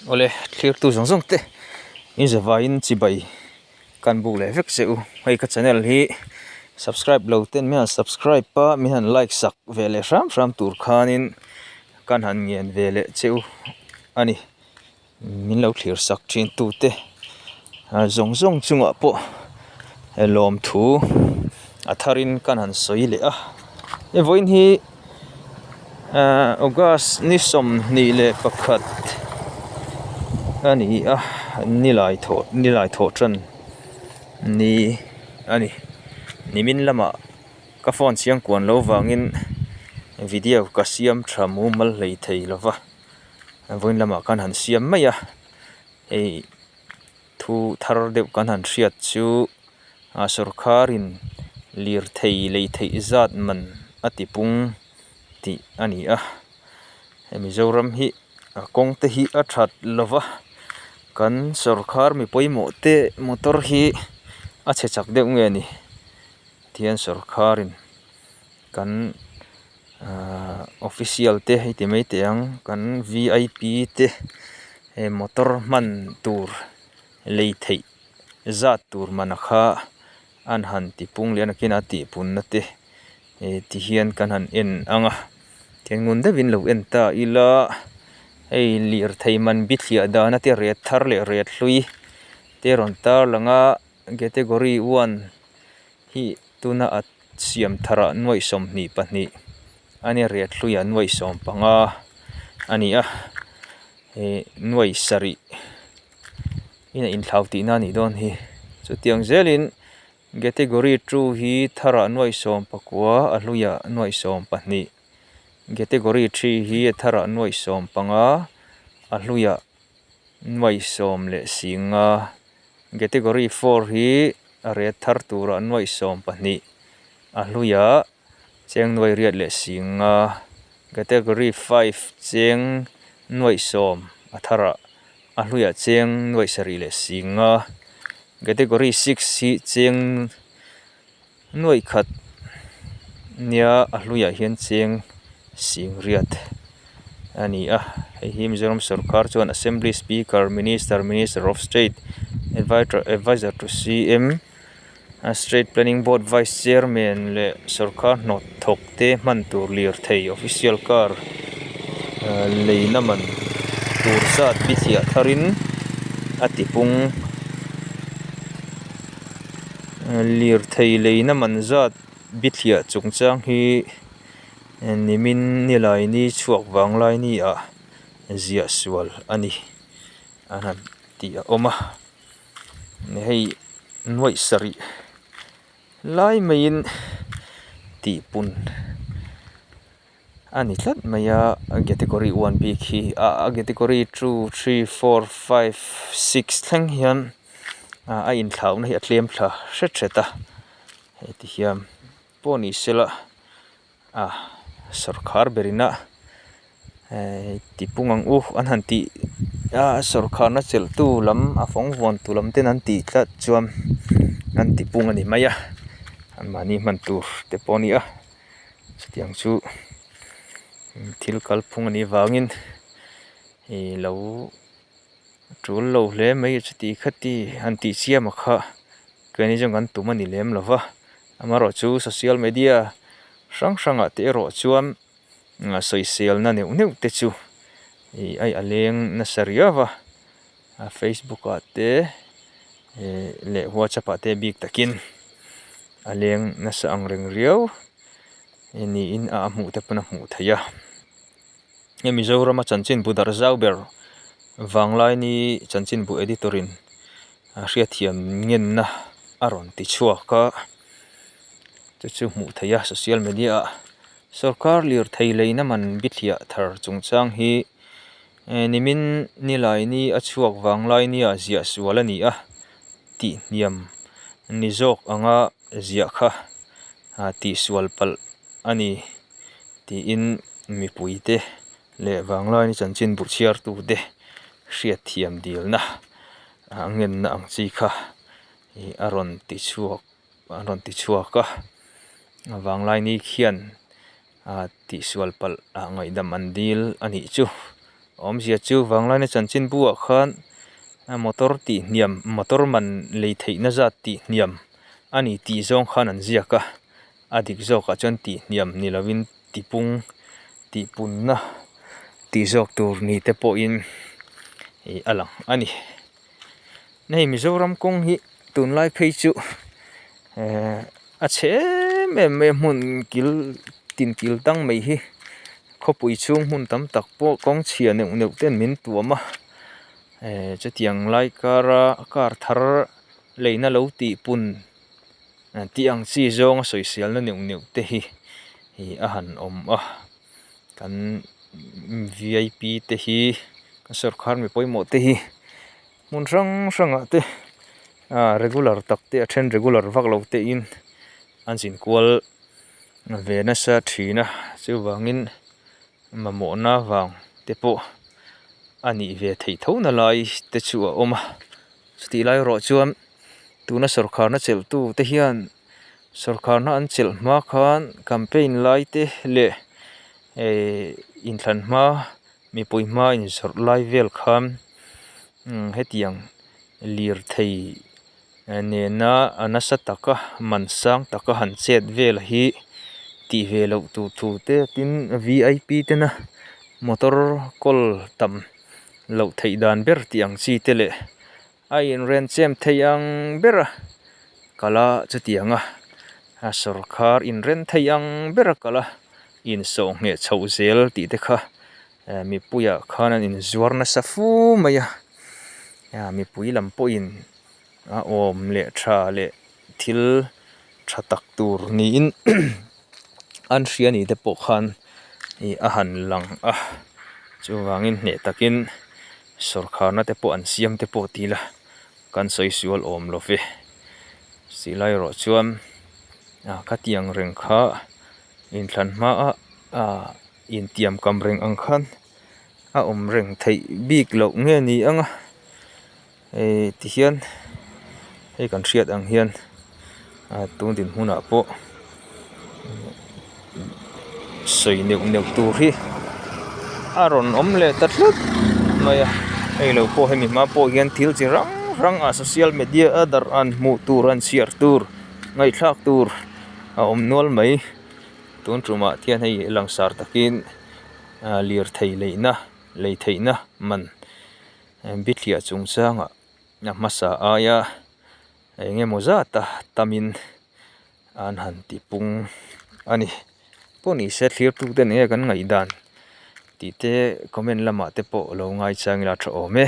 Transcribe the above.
Awle thlirtu zawng zawng te in zavaiin chibai kan buk leh vek che u hei ka channel hi subscribe lo ten min han subscribe a min han like sak ve leh hram hram tur khanin kan han ngen ve leh che u a ni. Min lo thlir sak thin tute zawng zawng chungah pawh lawmthu a tharin kan han sawi leh a he vawiin hi ahh august ni 21 a ni a nilai thawh nilai thawh tan ni a ni nimin lamah ka phone chiang kuan lo vangin video ka siam tha mumal hlei thei lo va. Vawiin lamah khan han siam mai a hei thu thar deuh kan han hriat chu ah sawrkharin lirthei lei theih zat man a ti pung tih a ni a hei Mizoram hi a kawng te hi a that lo va kan sawrkhar mi pawimawh te motor hi a chhe chak deuh nge ni tihian sawrkharin kan. Ahh official te hei ti mai teh ang kan vip te he motor hman tur lei theih zat tur man a kha an han ti pung leh a nakinah a tih pun na te eh ti hian kan han en ang a tiang ngun deuhin lo en ta ila hei lirthei man bithliah dana te ret thar leh ret hlui te rawn tar lang a category one hi tuna a siam tharah nuaih 22 a nia riat hluiah nuaih 15 a ni a ih nuaih sarih in a inthlau tihna a nih dawn hi chutiang zelin category two hi tharah nuaih 19 a hluiah nuaih 12 category three hi a tharah nuaih 15 a hluiah nuaih 15. Category four hi a ret thar turah nuaih 12 a hluiah cheng nuai riat leh 50 category five cheng nuaih 10 a tharah a hluiah cheng nuaih 7 leh 50 category six hi cheng Nuaih khat nia a hluiah hian cheng sing riat a ni a hei hi Mizoram sorkar chuan assembly speaker minister minister of state adviser to CM state planning board vice chairman leh sorkar hnawt thawk te hman tur lirthei official car leina man tur zat bithliah tharin a tipung. Lirthei leina man zat bithliah chungchang hi nimin nilai ni chhuak vanglai ni ah ziah sual a ni a han tih a awm a hei nuaih sarih lai maiin tihpun. A ni tlat mai a category one bik hi a category two three four five six thleng hian a inthlauhna hi a tlem thla hret hret a hei ti hian pawh ni sela a sawrkhar berin a ti pung ang u an han tih a sawrkharna chelh tu lam a fawng vuan tu lam ten an tih tlat chuan an ti pung a ni mai a anmahni hman tur te pawh a ni a. Chutiang chu thil kalphung a nih vangin ih lo tul lo hle mai chuti khati han tih chiam a kha keini zawng kan tum a ni lem lo va amaherawhchu social media hrang hrangah te erawh chuan sawiselna neuh neuh te chu ih a a leng nasa riau va facebook ah te ih leh whatsapp ah te bik takin. A leng nasa ang reng riau niin a hmuh te pawn a hmuh theih a hei Mizoram a chanchinbu darh zau ber Vanglaini chanchinbu editor in a hriatthiam ngenna a rawn ti chhuak a chu chu hmuh theih a social media ah sawrkar lirthei leina man bithliah thar chungchang hi nimin nilaini a chhuak Vanglaini ah ziah sual a ni a. Tih hniam ni zawk anga ziah kha tihsual palh a ni tiin mipuite leh vanglaini chanchin bu chhiartute hriatthiam dilna a ngenna ang chi kha a rawn ti chhuak a rawn ti chhuak a vanglaini khian tihsual palh ah ngaihdam an dil a nih chu. Awmzia chu Vanglaina chanchinbu ah khan motor tih hniam motor man lei theihna zat tih hniam a ni tih zawng khan an ziak a, a dik zawkah chuan tih hniam ni lovin tipung tih punna tih zawk tur ni te pawhin ih a lang a ni. Hei Mizoram kawng hi tunlai phei chu ehh a chhe em em mai a hmun kil tin kil tang mai hi khawpui chhung hmun tam tak pawh kawng chhia neuh neuh ten min tuam a ehh chutiang lai kara car thar leina lo tih pun tih ang chi zawnga sawiselna neuh neuh te hi ih a han awm a kan V I P te hi kan sawrkar mi pawimawh te hi hmun hrang hrangah te ah regular tak te a then regular vak lo te in an zin kual ve nasa thin a chuvangin mamawhna vang te pawh a nih ve theih tho na lai te chu a awm a chutih lai erawh chuan tuna sawrkharna chelh tu te hian sawrkharna an chelh hma khan campaign lai te leh ehh inthlan hma mipui hma inzawrh lai vel khan hetiang lirthei nena a nasa taka man sang taka han chet vel hi tih ve loh tur thu te tin V I P tena motor kawl tam loh theih dan ber tih ang chi te leh a inrenchem thei ang ber a kal a chutiang a a sawrkhar inren thei ang ber a kal a insawh ngheh chhoh zel tih te kha mipuiah khan an inzuar nasa fu mai a mipui lam pawhin a awm leh tha leh thil tha tak tur niin an hria ni te pawh khan ih a han lang a chuvangin hneh takin sawrkharna te pawh an siam te pawh ti ila kan sawi sual awm lo ve silai erawh chuan ah khatiang reng kha inthlan hmaah ah intiam kam reng ang khan a awm reng theih bik loh nge ni ang a hei ti hian hei kan hriat ang hian ah tun dinhmunah pawh sawi neuh neuh tur hi a rawn awm leh ta tlat mai a hei lo pawh hemi hma pawh hian thil chi hrang hrang a social media a darh an hmuh tur an chhiar tur ngaihthlak tur a awm nual mai tun tumah hian hei langsar takin ah lirthei leihna lei theihna man bithliah chungchangah a hmasa aia eng emaw zata tamin an han ti pung a ni pawh ni se thlir tu te nen nge kan ngaihdan tih te comment lamah te pawh lo ngaichang ila tha awm e.